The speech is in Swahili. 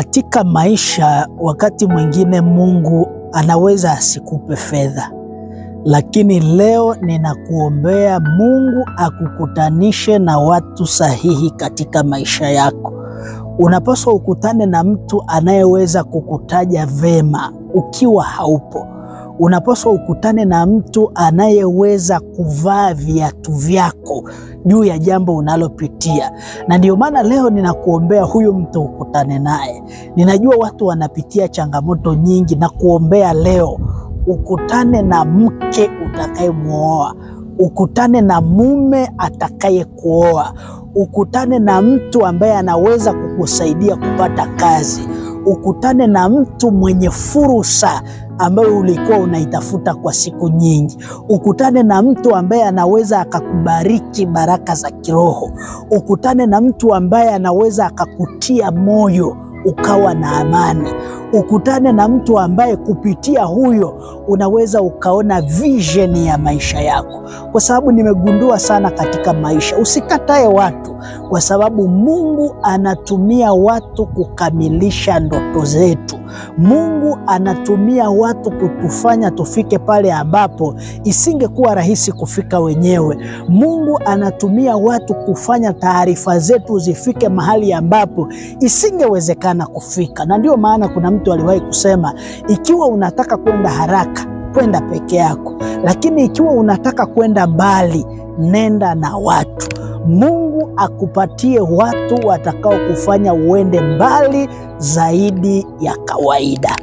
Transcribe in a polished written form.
Katika maisha, wakati mwingine Mungu anaweza asikupe fedha, lakini leo ninakuombea Mungu akukutanishe na watu sahihi katika maisha yako. Unapaswa ukutane na mtu anayeweza kukutaja vema ukiwa haupo. Unapaswa ukutane na mtu anayeweza kuvaa viatu vyako juu ya jambo unalopitia. Na ndio maana leo ninakuombea huyu mtu ukutane naye. Ninajua watu wanapitia changamoto nyingi, na kuombea leo ukutane na mke utakayemwoa, ukutane na mume atakayekuoa, ukutane na mtu ambaye anaweza kukusaidia kupata kazi, ukutane na mtu mwenye fursa ambayo ulikuwa unaitafuta kwa siku nyingi, ukutane na mtu ambaye anaweza akakubariki baraka za kiroho, ukutane na mtu ambaye anaweza akakutia moyo ukawa na amani, ukutane na mtu ambaye kupitia huyo unaweza ukaona vision ya maisha yako. Kwa sababu nimegundua sana katika maisha, usikatae watu, kwa sababu Mungu anatumia watu kukamilisha ndoto zetu. Mungu anatumia watu kutufanya tufike pale ambapo isingekuwa rahisi kufika wenyewe. Mungu anatumia watu kufanya taarifa zetu zifike mahali ambapo isingewezekana kufika. Na ndio maana kuna mtu aliwahi kusema, ikiwa unataka kwenda haraka, kwenda peke yako, lakini ikiwa unataka kwenda mbali, nenda na watu. Mungu akupatie watu watakao kufanya uende mbali zaidi ya kawaida.